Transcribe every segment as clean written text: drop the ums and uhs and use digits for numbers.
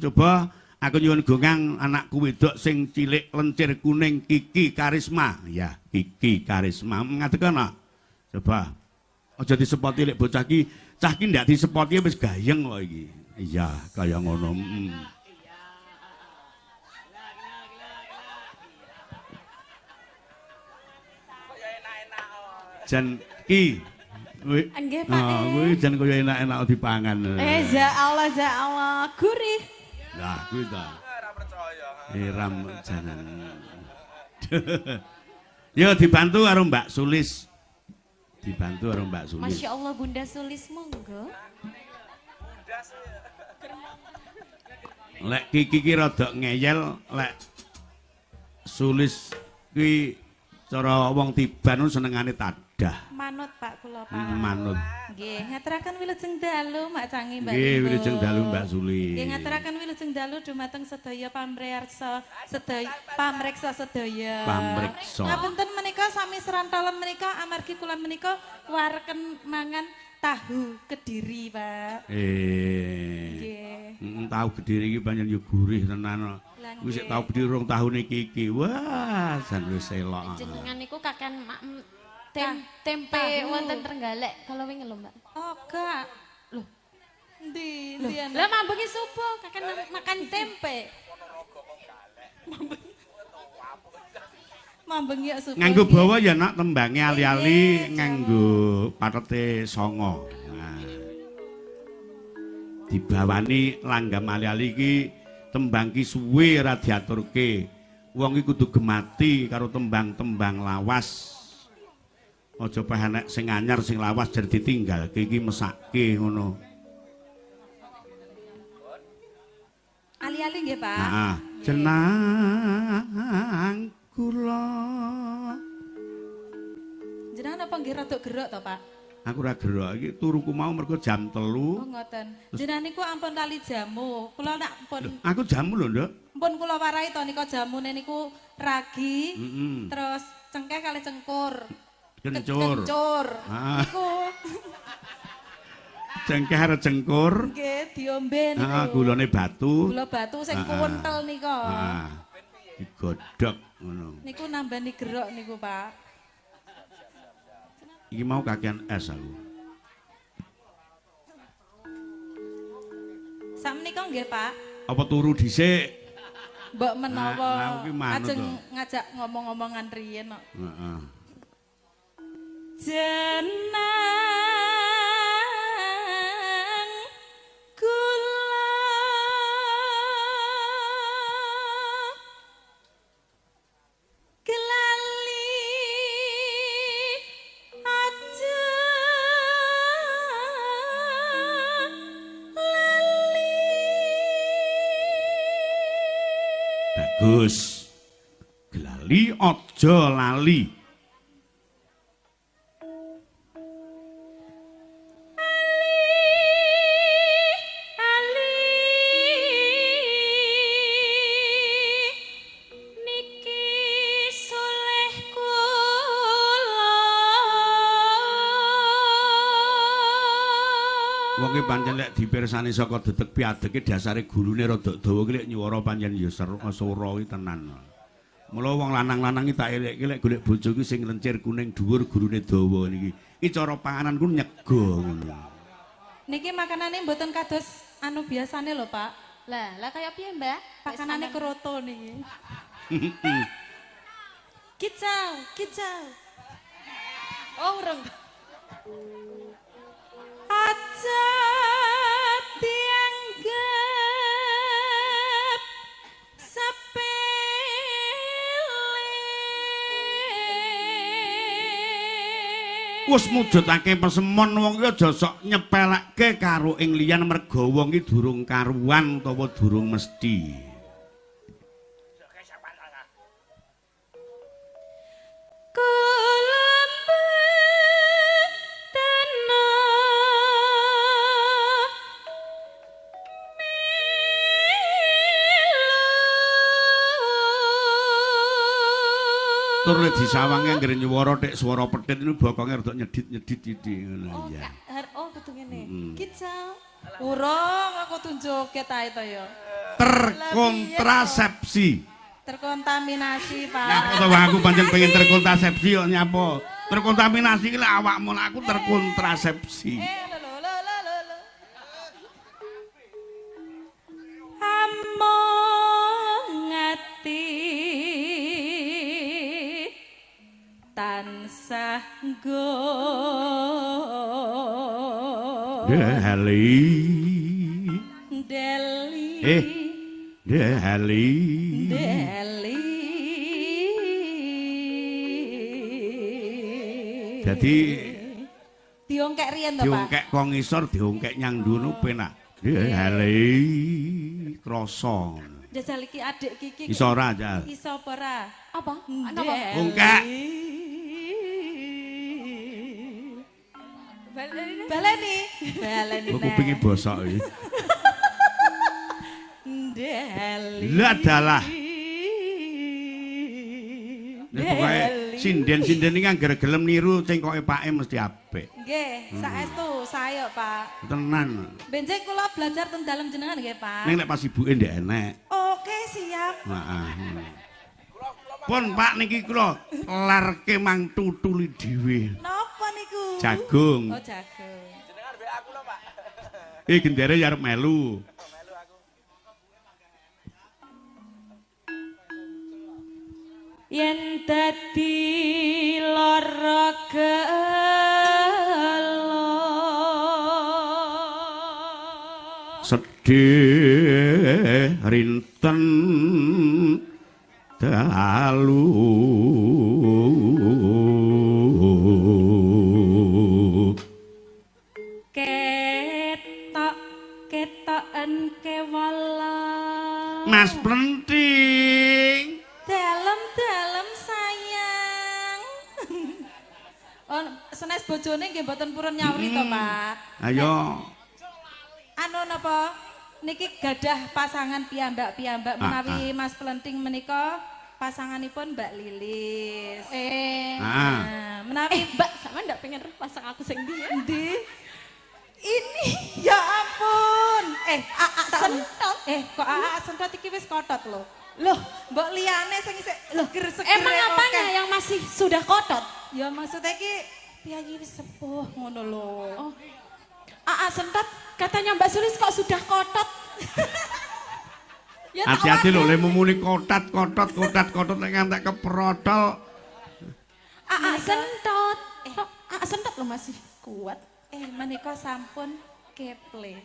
Coba aku nyuwun gongang anakku wedok sing cilik lencir kuning Kiki Karisma. Ya, Kiki Karisma. Ngadeg ana. Coba. Aja disepoti lek bocah iki, cah iki ndak disepoti wis gayeng kok iki. Iya, kaya ngono. Jan ki. Nggih, Pak. Kuwi jan kaya enak-enak dipangan. Ya Allah, ya Allah, gurih. Lah kuwi ta. Ora percaya. Ram janan. Yo dibantu karo Mbak Sulis. Dibantu karo Mbak Sulis. Masya Allah Bunda Sulis monggo. Lek Kiki ki rada ngeyel, lek Sulis ki cara wong tiban senengane tadah. Manut Pak kula Pak. Manut. Nggih, ngaturaken wilujeng dalu Mak Cangi Mbak. Nggih, wilujeng dalu Mbak Suli. Nggih, ngaturaken wilujeng dalu dumateng sedaya pamriyarsa, sedaya pamreksa sedaya. Pamreksa. Ngapunten menika sami serantolan menika amargi kula menika wareken mangan tahu Kediri, Pak. Nggih. Tahu Kediri iki pancen yo gurih tenan. Wis sik tahu Kediri rong tahune iki. Wah, jan wis elok. Jenengan niku kakean tempe wonten Trenggalek kalau wingi lho, Mbak. Oh, gak. Loh. Endi? Endi? Lah mambengi subuh kakean makan tempe. Mambengi subuh. Nganggo bawa ya nak tembange ali-ali nganggo patete songo. Nah. Dibawani langgam ali-ali iki tembang ki suwe ora diaturke. Wong iki kudu gemati karo tembang-tembang lawas. Aja peh enek sing anyar sing lawas jar ditinggalke iki mesake ngono. Ali-ali nggih, Pak. Heeh. Jenang kula. Jenengan apa nggih rada gerok to, Pak? Aku ora gerok iki turuku mau mergo jam 3. Oh, ngoten. Jenengan niku ampun lali jamu. Kula nak pun. Aku jamu lho, Nduk. Pun kula warai to nika jamune niku ragi, terus cengkeh kali cengkur. Kencur. Kencur. Niku. Cengkeh karo cengkur. Nggih, diombe niku. Heeh, gulane batu. Gula batu sing kuwentel nika. Heeh. Digodhog ngono. Niku nambani gerok niku, Pak. Iki mau kakean es aku. Sakmenika nggih, Pak. Apa turu dhisik? Mbok menawa ajeng ngajak ngomong-ngomongan riyen kok. Heeh. Jenang kula kelali aja lali. Bagus. Gelali aja lali. Pancen lek dipirsani saka detek piadeke dasare gulune rada dawa ki lek nyuwara pancen ya seru sora ki tenan. Mula wong lanang-lanang iki tak elekke lek golek bojo ki sing lencir kuning dhuwur gulune dawa niki. Iki cara panganan ku nyego ngono. Niki makanane mboten kados anu biasane lho, Pak. Lah, lah kaya piye, Mbak? Pakanane kroto niki. Kicau, kicau. Oh, urung. Aja dianggep sepele. Wis mujudake pesemon wong iki aja sok nyepelekke karo ing liyan merga wong iki durung karuan utawa durung mesti. Tur lek disawange anggere nyuwara tek swara petit niku bokonge rada nyedit-nyedit iki ngono ya. Oh, kudu ngene. Kicau. Urung aku tunjuk joget ae to ya. Terkontrasepsi. Terkontaminasi, Pak. Nyapa to wong aku pancen pengen terkontrasepsi kok nyapa. Terkontaminasi ki lek awakmu lek aku terkontrasepsi. Eh, lho lho lho lho lho. Among ati tansah nggo Deli. Deli. Eh. Deli. Deli. Dadi diongkek riyen to, Pak. Diongkek kok ngisor, diongkek nyang dhuwur penak. Deli krasa. Jajal iki adik Kiki. Iso ora, Jal? Iso apa ora? Apa? Napa? Ongkek. Baleni. Baleni. Kok kupinge bosok iki. Deli. Lah dalah. Nek pokoke sinden-sinden iki anggere gelem niru cengkoke pake mesti apik. Nggih, saestu sae kok, Pak. Tenan. Benjing kula belajar ten dalem jenengan nggih, Pak. Ning nek pas ibuke ndek enek. Oke, siap. Heeh. Pun Pak niki kula larke mang tutuli dhewe. Napa niku? Jagung. Oh, jagung. Jenengan mbek aku lho, Pak. Gendere ya arep melu. Melu aku. Yen dadi lara gelo Sedih rinten dalu ketok ketoken kewala Mas Plenting dalem-dalem sayang. Oh, senes bojone nggih mboten purun nyauri to, Pak. Ayo. Anu napa? Niki gadah pasangan piyambak-piyambak menawi Mas Plenting menika pasanganipun Mbak Lilis. Nah, menawi Mbak, sama ndak pengen pasang aku sing ndi ya? Ndi? Ini ya ampun. AA sentot. Kok AA sentot iki wis kotot lho. Loh, mbok liyane sing isih seger-seger. Emang apanya yang masih sudah kotot? Ya maksudnya iki piyayi wis sepuh ngono lho. Oh. AA sentot katanya Mbak Sulis kok sudah kotot. Ya hati-hati lho lek muni kotat kotot kotat kotot nek ngantek keprotol. AA sentot. AA sentot lho masih kuat. Menika sampun keple.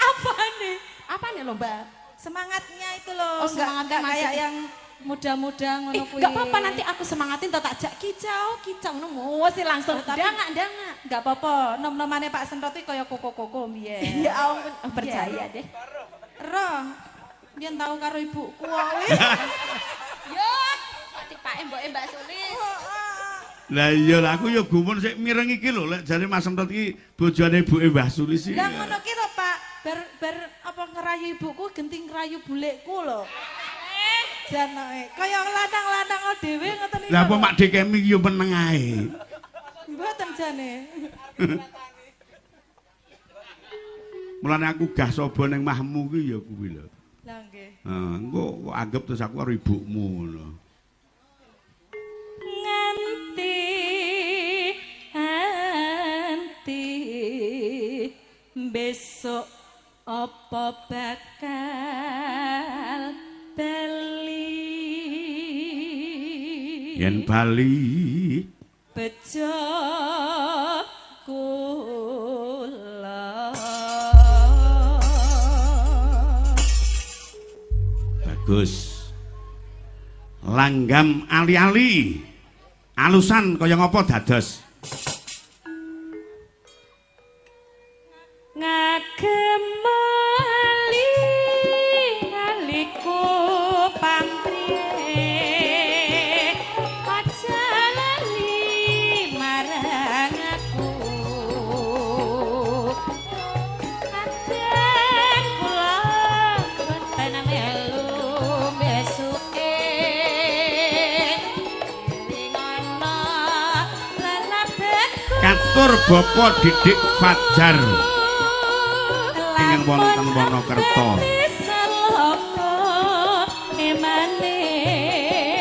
Apane? Apane lho, Mbak? Semangatnya itu loh. Oh, semangatnya enggak kayak yang muda-muda ngono kuwi. Enggak apa-apa nanti aku semangatin tak jak kicau, kicau ngono sih langsung. Tapi ndangak. Enggak apa-apa, nom-nomane Pak Sentot iki kaya koko-koko mbiyen. Ya ampun, percaya deh. Roh. Mbiyen tau karo ibuku wae. Yo, tipake mboke Mbak Sulis. Lah iya lah aku ya gumun sik mireng iki lho lek jare Mas Sentot iki bojone ibuke Mbah Sulis iki. Lah ngono ki to, Pak. Bar apa ngerayu ibuku genting ngerayu bulekku lho. Janoke kaya lanang-lanang dhewe ngoten iki. Lah apa Mak Dekemi iki yo meneng ae. Mboten jane. Mulane aku gah sobo ning mahmu ki ya kuwi lho. Lah nggih. Heeh, engko kok anggap terus aku karo ibumu ngono. Nganti anti besok apa bakal bali? Yen bali bejo kula. Bagus. Langgam ali-ali. Alusan kaya ngapa dados? Ngagem ali aliku pamrih aja lali marang aku kadang kula boten melu besuke ngono lelabetku Katur Bapak Didik Fajar ingkang wonten Wonokerto.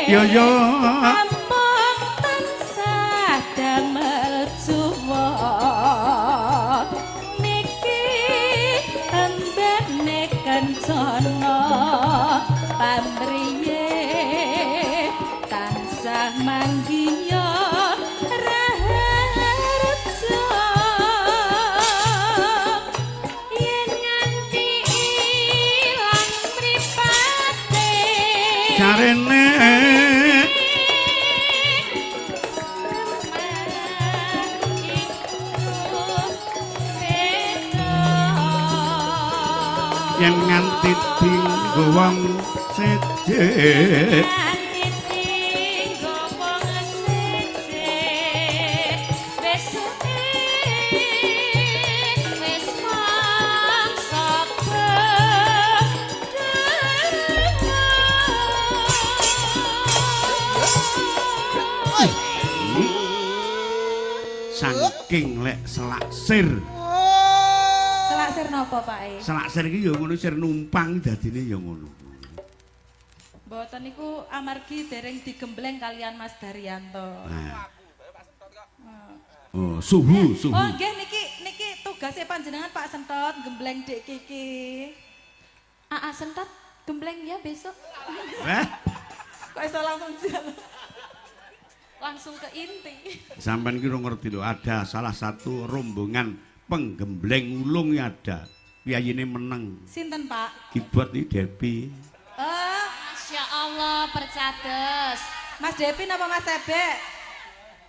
Yo yo. Amung tansah damel juwa. Niki embene kencana pamriye tansah manggiya raharja. Yen nganti ilang mripate Jarene yen nganti dinggo wong seje. Nganti dinggo wong seje wis suwe wis mangsa Saking lek selaksir. Selak sir napa, Pak E? Selaksir iki ya ngono sir numpang dadine ya ngono. Mboten niku amargi dereng digembleng kalian Mas Daryanto. Nah. Oh, suhu, suhu. Oh nggih niki niki tugase panjenengan Pak Sentot gembleng Dik Kiki. Aa Sentot gembleng ya besok. Eh, Kok iso langsung jalan. Langsung ke inti. Sampean ki ngerti lho, ada salah satu rombongan penggembleng ulung ya ada. Piyayine meneng. Sinten, Pak? Keyboard iki Depi. Masya Allah percades. Mas Depi napa Mas Ebek?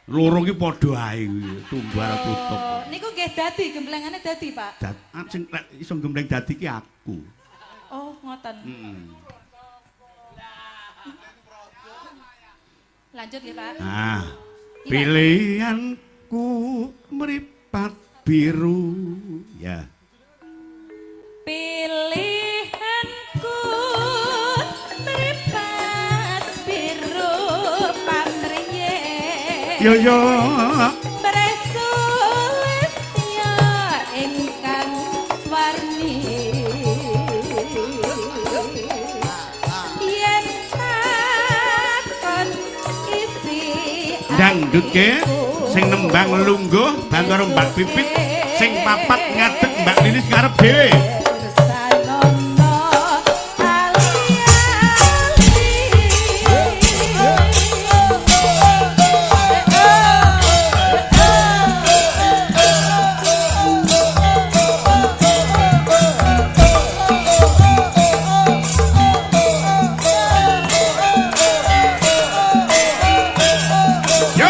Loro ki padha ae kuwi, tumbar tutup. Oh, niku nggih dadi gemblengane dadi, Pak. Sing lek iso gembleng dadi ki aku. Oh, ngoten. Heeh. Lanjut nggih, Pak. Nah, pilihanku mripat biru. Ya. Pilihanku mripat biru pamriye. Yo yo. Presulistya ingkang warni. Yen takon isi Dangdutke sing nembang lungguh bantu karo Mbak Pipit, sing papat ngadeg Mbak Lilis ngarep dhewe. Yo.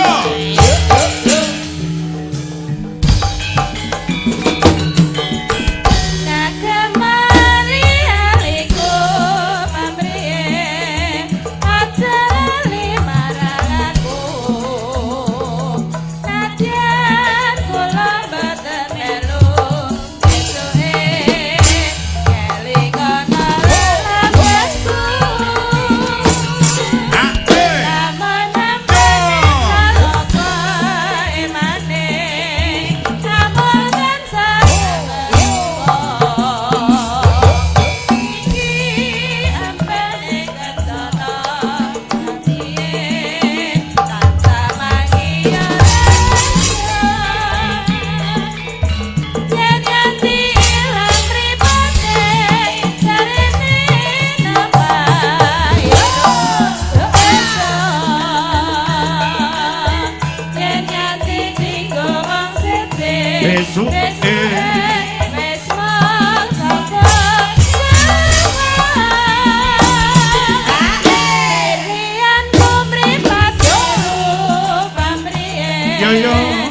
Yo yo.